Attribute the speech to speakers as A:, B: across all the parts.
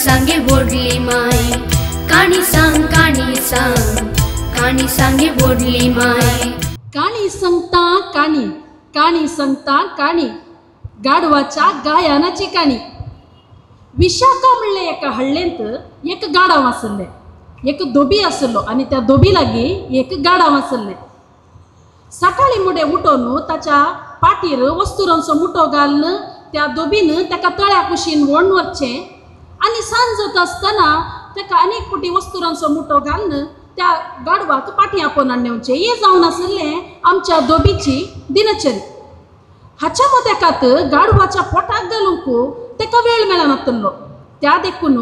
A: सांगे व्हडली माय, काणी सांग काणी सांग, काणी सांगे व्हडली माय.
B: काणी सांगता काणी, काणी सांगता काणी, गाढवाच्या गायनाची काणी. विशाखा म्हणले एका हळ्ळेंत एक गाडाव आसलें, एक धोबी आसलो आनी त्या धोबी लागीं एक गाडाव आसलें. सकाळीं मुडे उठोवन ताच्या पाटीर वस्तुरांचो मुठो घालून त्या धोबीन ताका तळ्या कुशीन व्हरून वचचें आनी सांज जाता आसतना ताका आनीक फावटी वस्तुरांचो मुठो घालून त्या गाडवाक पाटी आपोवन हाडून येवचें. हें जावन आशिल्लें आमच्या धोबीची दिनचर्या. हाच्या मदेकात गाडवाच्या पोटाक घालूंक ताका वेळ मेळनातलो. त्या देखून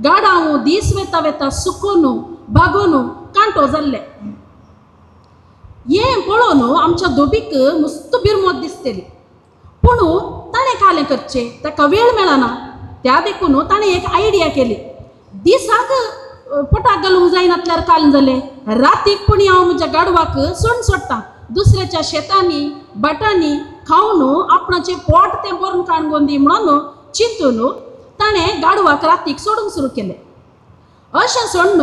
B: गाडाव दीस वेता वेता सुकोवन बागोवन कांटो जाल्ले. हें पळोवन आमच्या धोबीक मस्त बिरमोत दिसतली, पूण ताणें कालें करचें, ताका वेळ मेळना. त्या देखून ताणें एक आयडिया केली. दिसाक पोटाक घालूंक जायनातल्यार काल जालें, रातीक पूण हांव म्हज्या गाडवाक सोण सोडटा, दुसऱ्याच्या शेतांनी भाटांनी खावन आपणाचें पोट तें भरून काडून दी म्हणून चिंतून ताणें गाडवाक रातीक सोडूंक सुरू केलें. अशें सोडून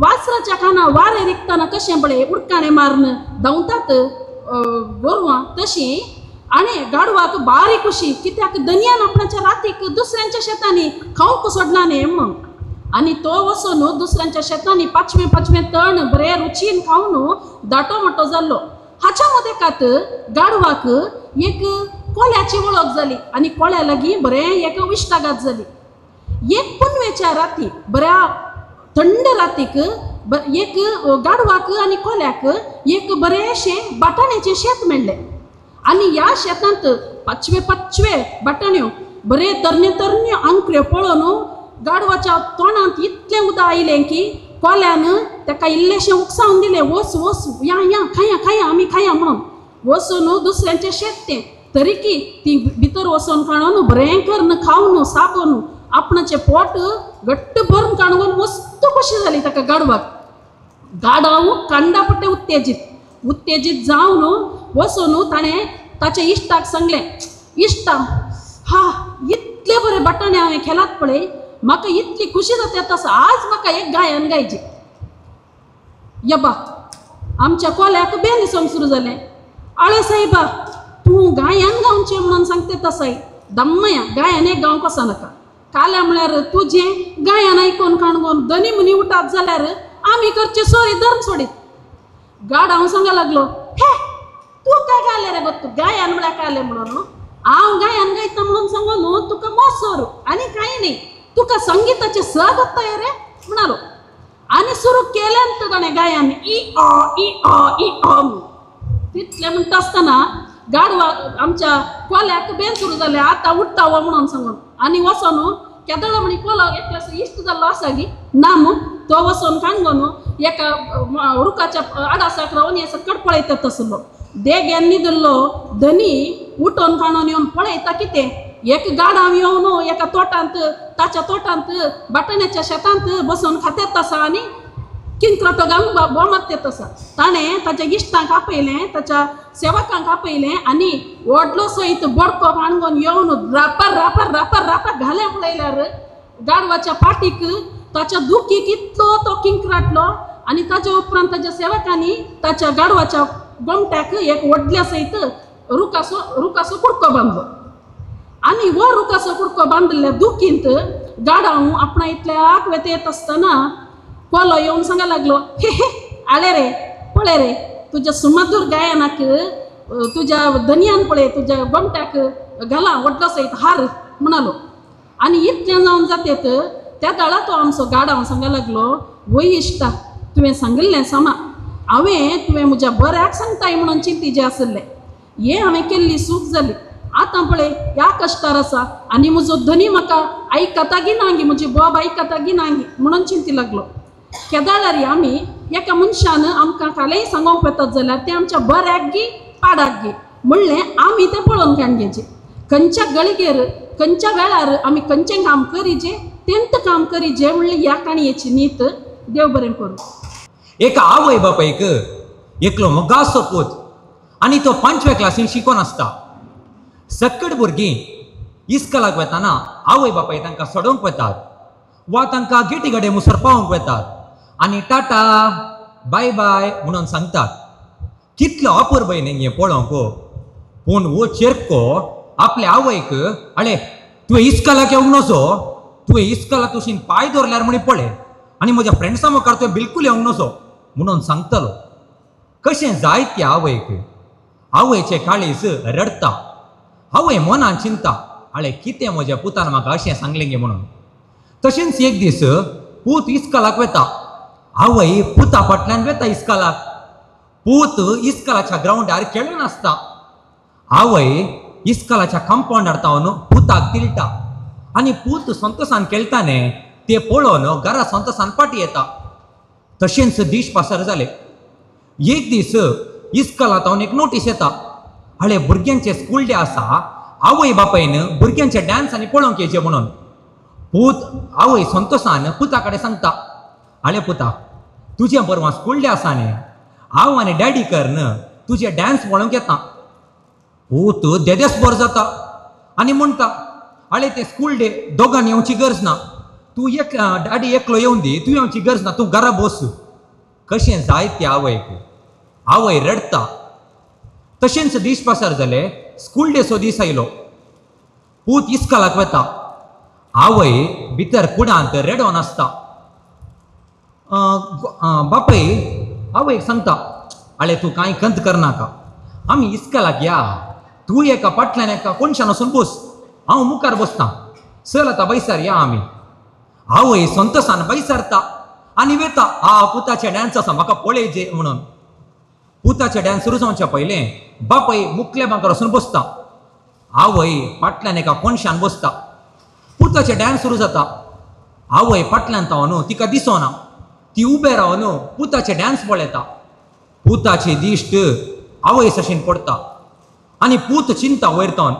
B: वासराच्या काना वारें रिगतना कशें पळय उडकाणें मारून धांवतात गोरवां तशीं आनी गाडवाक बारीक खुशी, कित्याक दनयान आपणाच्या रातीक दुसऱ्यांच्या शेतांनी खावंक सोडना न्ही म्हणून. आनी तो वचून दुसऱ्यांच्या शेतांनी पांचवें पांचवें तण बरें रुचीन खावन दाटो मोटो जाल्लो. हाच्या मदेकात गाडवाक एक कोल्याची वळख जाली आनी कोल्या लागीं बरें एक इश्टागात जाली. एक पुनवेच्या राती बऱ्या थंड रातीक एक गाडवाक आनी कोल्याक एक बरेंशें बाटाण्याचें शेत मेळ्ळें आनी ह्या शेतांत पांचवे पांचवे बाटाण्यो बरे तरणे तरण्यो आंकऱ्यो पळोवन गाडवाच्या तोंडांत इतलें उदक आयलें की कोल्यान ताका इल्लेशें उकसावन दिलें, वच वच या या खाया खाया आमी खाया म्हणून. वचून दुसऱ्यांचें शेत तें तरी की ती भितर वचून काडून बरें करून खावन साबून आपणाचें पोट घट्ट भरून काडून मस्त खोशी जाली ताका गाडवाक. गाडाव कांडा पट्टे उत्तेजीत उत्तेजीत जावन वचून ताणें ताच्या इश्टाक सांगलें, इश्टा हा इतले बरे बटाणे हांवें खेलात पळय, म्हाका इतली खुशी जाता तसो आज म्हाका एक गायन गायची. यबा आमच्या कोल्याक बेन दिसूंक सुरू जालें, आळे साहेबा तूं गायन गावचें म्हणून सांगते तसय दम्मया गायन एक गावंक वचो नाका, काल्या म्हळ्यार तुजें गायन आयकून काणगोन दनी मुनी उठात जाल्यार आमी करचे सोरी धर्म सोडीत. गाड हांव सांगा लागलो, हे तूं काय गायलें रे गो, तूं गायन म्हळ्यार कालें म्हणून हांव गायन गायता म्हणून सांगो न्हू तुका मोसोर आनी कांय न्ही, तुका संगीताचें सग वता रे म्हणालो. आनी सुरू केलें ताणें गायन इ अ इ अ इ अ. तितलें म्हणटा आसतना गाडवा आमच्या कोल्याक बेन सुरू जालें, आतां उठ्ठा हो म्हणून सांगून. आनी वचोन केदळो म्हणी कोलो एकल्याचो इश्ट जाल्लो आसा गी ना मू, तो वचोन काणगोन एका रुखाच्या आडासाक रावन हे सकट पळयता तसलो. देगेन न्हिदिल्लो धनी उठोन काणून येवन पळयता कितें, एक गाडाव येवन एका तोटांत ताच्या तोटांत बाटण्याच्या शेतांत बसून खात्यात आसा आनी किंक्राटो घालून बोमात येत आसा. ताणें ताच्या इश्टांक आपयलें, ताच्या सेवकांक आपयलें आनी व्हडलो सयत बोडको काणगोन येवन रापार रापार रापार रापार घालें पळयल्यार गाडवाच्या पाटीक ताच्या दुखीक इतलो तो किंक्राटलो. आनी ताच्या उपरांत ताच्या सेवकांनी ताच्या गाडवाच्या गोमट्याक एक व्हडल्या सयत रुखाचो रुखाचो कुडको बांदलो आनी हो रुखाचो कुडको बांदिल्ल्या दुखींत गाडाव आपणा इतल्याक वेता येत आसतना कोलो येवन सांगा लागलो, हे हे आले रे पळय रे तुज्या सुमधूर गायनाक तुज्या धनयान पळय तुज्या गोमट्याक घाला व्हडलो सयत हार म्हणालो. आनी इतलें जावन जातेत त्या दाळा तो आमचो गाडाव सांगा लागलो, वय इश्टा तुवें सांगिल्लें समा, हांवें तुवें म्हज्या बऱ्याक सांगताय म्हणून चिंती आसलें, हें हांवें केल्ली चूक जाली, आतां पळय ह्या कश्टार आसा आनी म्हजो धनी म्हाका आयकता गी ना गी, म्हजी बोब आयकता गी ना गी म्हणून चिंती लागलो. केदाळारी आमी एका मनशान आमकां कालेय सांगोवंक वतात जाल्यार तें आमच्या बऱ्याक गी पाडाक गी म्हणलें आमी तें पळोवन काडून घेवचें. खंयच्या गळगेर खंयच्या वेळार आमी खंयचें काम करीजे तेंत काम करीजे म्हणलें ह्या काणयेची नीत. देव बरें करूं.
C: एका आवय बापायक एकलो मोगासो पूत आनी तो पांचव्या क्लासीन शिकोन आसता. सक्कड भुरगीं इस्कलाक वतना आवय बापाय तांकां सोडोवंक वतात वा तांकां गेटी कडेन मुसर पावोवंक वेतात आनी टाटा बाय बाय म्हणून सांगतात. कितलो अपुरबाय न्ही हें पळोवंक. पूण हो चेरको आपल्या आवयक अळे तुवें इस्कलाक येवंक नजो, तुवें इस्कलाक तुशीन पांय दवरल्यार म्हण पळय आनी म्हज्या फ्रेंड्सां मुखार तुवें बिलकूल येवंक नजो म्हणून सांगतलो. कशें जाय त्या आवयक. आवयचें काळीज रडटा. आवय मनान चिंता अळे कितें म्हज्या पुतान म्हाका अशें सांगलें गे म्हणून. तशेंच एक दीस पूत इस्कलाक वता. आवय पुता फाटल्यान वता इस्कलाक. पूत इस्कलाच्या ग्रावंडार खेळून आसता. आवय इस्कलाच्या कंपावंडार तावन पुताक तिळटा आनी पूत संतोसान खेळटा न्ही ते पळोवन घरा संतोसान फाटी येता. तशेंच दीस पासार जाले. एक दीस इस्कलांत तावन एक नोटीस येता. हळे भुरग्यांचे स्कूल डे आसा, आवय बापायन भुरग्यांचे डांस आनी पळोवंक येवचें म्हणून. पूत आवय संतोसान पुता कडेन सांगता, आले पुता तुजें बरवा स्कूल डे आसा न्ही, हांव आनी डॅडी करन तुजे डांस पळोवंक येता. पूत देदेस बरो जाता आनी म्हणटा, आले ते स्कूल डे दोगांनी येवची गरज ना, तूं एक डॅडी एकलो येवन दी, तूं येवची गरज ना, तूं घरा बस. कशें जाय त्या आवयक. आवय रडटा. तशेंच दीस पासार जाले. स्कूल डेचो दीस आयलो. पूत इस्कलाक वता. आवय भितर कुडांत रेडोन आसता. बापय आवयक सांगता, आले तूं कांय कंत करनाका, आमी इस्कलाक या, तूं एका फाटल्यान एका कोनशान वचून बस, हांव मुखार बसता, चल आतां बैसार या आमी. आवय संतोसान बैसारता आनी वेता. आ पुताचे डांस आसा म्हाका पळयचे म्हणून. पुताचे डांस सुरू जावच्या पयलें बापय मुखल्या बांकार वचून बसता. आवय फाटल्यान एका कोनशान बसता. पुताचे डांस सुरू जाता. आवय फाटल्यान तावन तिका दिसना. ती उबे रावन पुताचे डांस पळयता. पुताची दिश्ट आवय सशीन पडटा आनी पूत चिंता वयर तावन,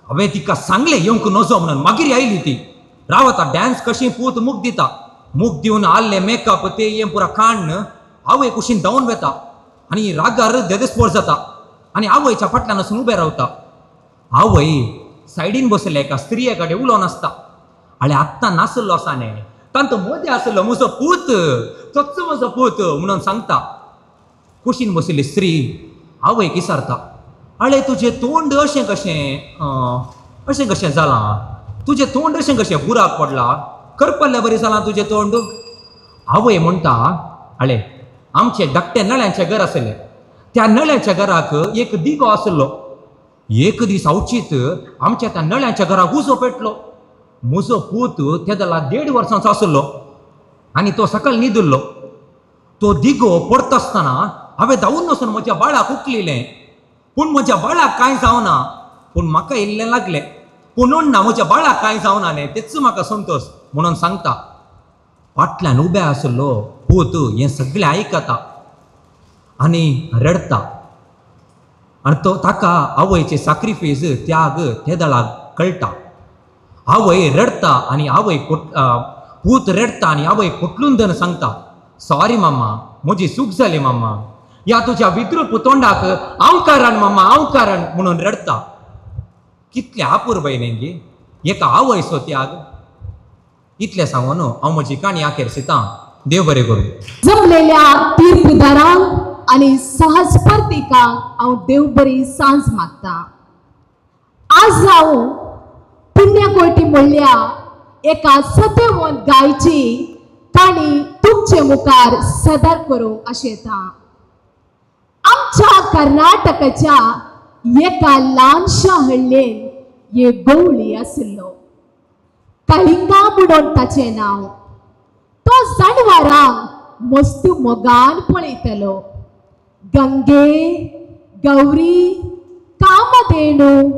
C: हांवें तिका सांगलें येवंक नजो म्हणून, मागीर आयली ती. रावता डांस कशी पूत मूक दिता. मूक दिवन आल्ले मेकअप ते हें पुरा काण्ण आवय कुशीन धांवन वेता आनी रागार देदेस्पोर जाता आनी आवयच्या फाटल्यान वचून उबें रावता. आवय सायडीन बसले एका स्त्रिये कडेन उलोवन आसता. आनी आत्तां नासलो आसा न्ही, तांचो मदें आसलो म्हजो पूत, तोच म्हजो पूत म्हणून सांगता. कुशीन बशिल्ली स्त्री आवयक विचारता, आळे तुजें तोंड अशें कशें अशें कशें जालां, तुजें तोंड अशें कशें बुराक पडला, करपल्ल्या बरी जालां तुजें तोंड. आवय म्हणटा, आळे आमचें धाकटें नळ्यांचें घर आसलें, त्या नळ्यांच्या घराक एक दिगो आसलो. एक दीस अवचीत आमच्या त्या नळ्यांच्या घराक उजो पेटलो. म्हजो पूत तेदला 1.5 वर्सांचो आसलो आनी तो सकाळ न्हिदिल्लो. तो दिगो पडटा आसतना हांवें धांवून वचून म्हज्या बाळाक उखलिलें, पूण म्हज्या बाळाक कांय जावना, पूण म्हाका इल्लें लागलें, पूण ना म्हज्या बाळाक कांय जावना न्ही तेच म्हाका संतोष म्हणून सांगता. फाटल्यान उबे आसलो पूत हें सगळें आयकता आनी रडटा आनी तो ताका आवयचे साक्रिफायस त्याग ते दळाक कळटा. आवय रडटा आनी आवय पूत रडटा आनी आवय पोटलून धरून सांगता, सॉरी मामा, म्हजी चूक जाली मामा, ह्या तुज्या विद्रूप तोंडाक हांव कारण मामा, हांव कारण म्हणून रडटा. कितले अपुरबाय न्ही गे एका आवयचो त्याग. इतलें सांगून हांव म्हजी काणी आखेर सितां. देव बरें करूं.
D: जमलेल्या तीर्पदारांक आनी सहस्पर्धिकांक हांव देव बरी सांज मागता. आज हांव पुण्यकोटी म्हणल्या एका सतेवंत गायची काणी तुमचे मुखार सदर करूंक अशें येता. आमच्या कर्नाटकाच्या एका ल्हानशा हळ्ळेन एक गवळी आशिल्लो. कलिंगा म्हणून ताचें नांव. तो जनावरांक मस्त मोगान पळयतलो. गंगे, गौरी, कामधेणू,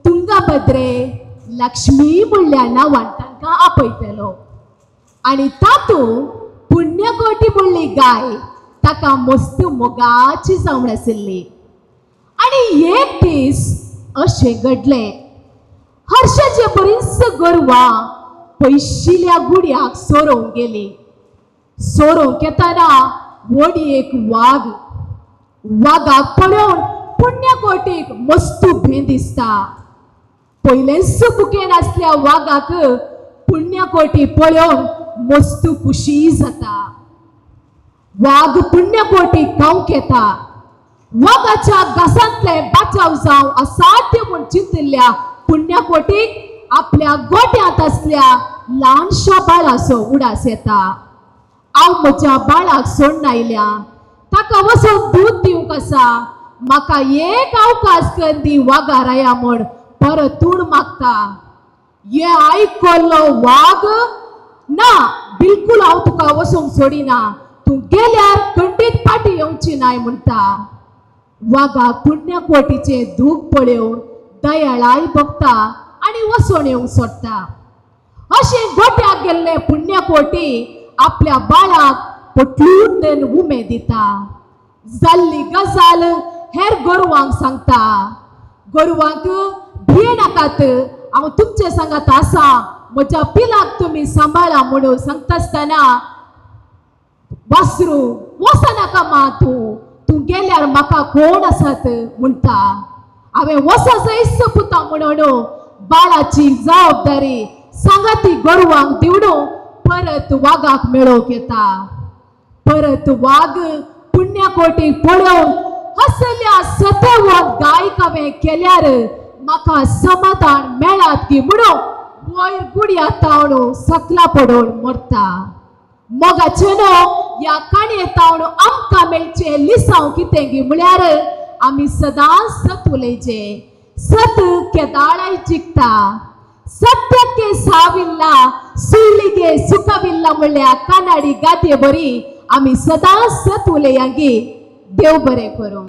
D: तुंगभद्रे, लक्ष्मी म्हणल्या नांवान तांकां आपयतलो. आनी तातूंत पुण्यकोटी म्हणली गाय ताका मस्त मोगाची जावन आशिल्ली. आनी एक दीस अशें घडलें, हर्षाचे बरीच गोरवां पयशिल्या गुड्याक सोरोवंक गेली. सोरोवंक येतना व्हड एक वाग, वागाक पळोवन पुण्यकोटीक मस्त भें दिसता. पयलेंच बुकेन आसल्या वागाक पुण्यकोटी पळोवन मस्त खुशी जाता. वाग पुण्यकोटी गांवक येता. वागाच्या घासांतले बाचाव जावं असाध्य म्हूण चिंतिल्ल्या पुण्यकोटीक आपल्या गोट्यांत आसल्या ल्हानशा बाळाचो उडास येता. हांव म्हज्या बाळाक सोडून आयल्या, ताका वचून दूद दिवंक आसा, म्हाका एक अवकाश कर दी वागा राया म्हूण परतून मागता. हे आयकल्लो वाग ना बिलकुल हांव तुका वचूंक सोडिना, तूं गेल्यार खंडीत फाटीं येवची नाय म्हणटा. वागाक पुण्यकोटीचें दूख पळोवन दयाळाय भोगता आनी वचून येवंक सोडटा. अशें गोट्याक गेल्ले पुण्यकोटी आपल्या बाळाक पटलून उमेद दिता. जाल्ली गजाल हेर गोरवांक सांगता. गोरवांक भियेनाकात, हांव तुमचे सांगात आसा, म्हज्या पिलाक तुमी सांबाळा म्हणून सांगता आसतना वासरू वचनाका मा तूं, तूं गेल्यार म्हाका कोण आसात म्हणटा. हांवें वचा जायच पुता म्हणून बाळाची जबाबदारी सांगाती गोरवांक दिवन परत वागाक मेळोवंक येता. परत वाग पुण्यकोटी पळोवन असल्या सतवत गायक हांवें केल्यार म्हाका समाधान मेळात की म्हणून वयर गुडया तावणू सकला पडोवन मरता. मोगाचे न्हू ह्या काणये तावणू आमकां मेळचें लिसांव कितें गी म्हळ्यार आमी सदांच सत उलयचें. सत केदाळाय जिखता. सत्यಕ್ಕೆ ಸಾವಿಲ್ಲ ಸುಳ್ಳಿಗೆ ಸುಖವಿಲ್ಲ म्हणल्या कानाडी गादये बरी आमी सदांच सत उलयांगी. देव बरें करूं.